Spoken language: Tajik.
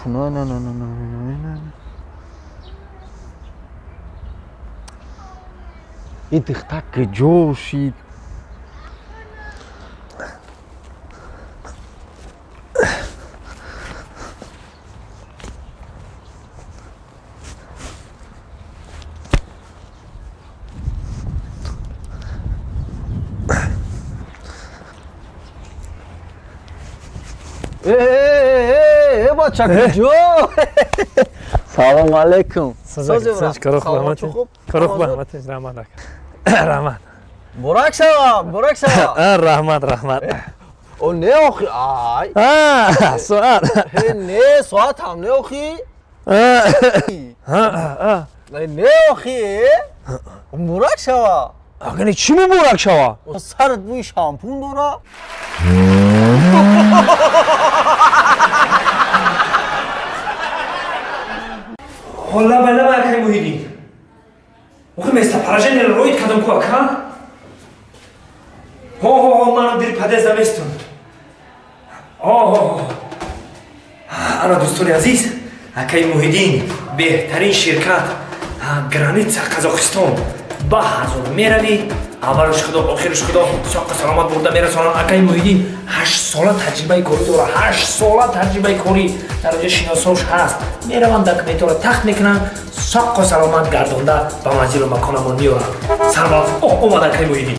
На, на, на, на, на, на, на. И дихта куҷо шид? Э, бача, куҷо? Салом алейкум. Раҳмат, раҳмат. Муборак шава, муборак шава. Раҳмат, раҳмат. О, не, охи, ай. Соат. Не, соат ҳам не, охи. Не, охи, муборак шава. Агани чӣ муборак шава? Сарат бӯи шампун дора. Лаба, лаба, акай Муҳиддин. Охи, местоположение роид кардам ку, ака. Ҳо, ҳо, ҳо, ману дир подъезд аместун. Ҳо, ҳо, ҳо. Ана, дӯстони азиз, акаи Муҳиддин, беҳтарин ширкат, граница Қазоқистон ба ҳазор меравӣ, аввалш худо, охирш худо, соққа саломат бурда мерасонанд. Акаи Муҳиддин 8 сола таҷрибаи корӣ дора, 8 сола таҷрибаи корӣ, дар оҷа шиносош ҳаст. Мераванд, документҳоро тахт мекунанд, соққу саломат гардонда ба манзилу маконамон меоранд. Сарбаланд. О, омад акаи Муҳиддин.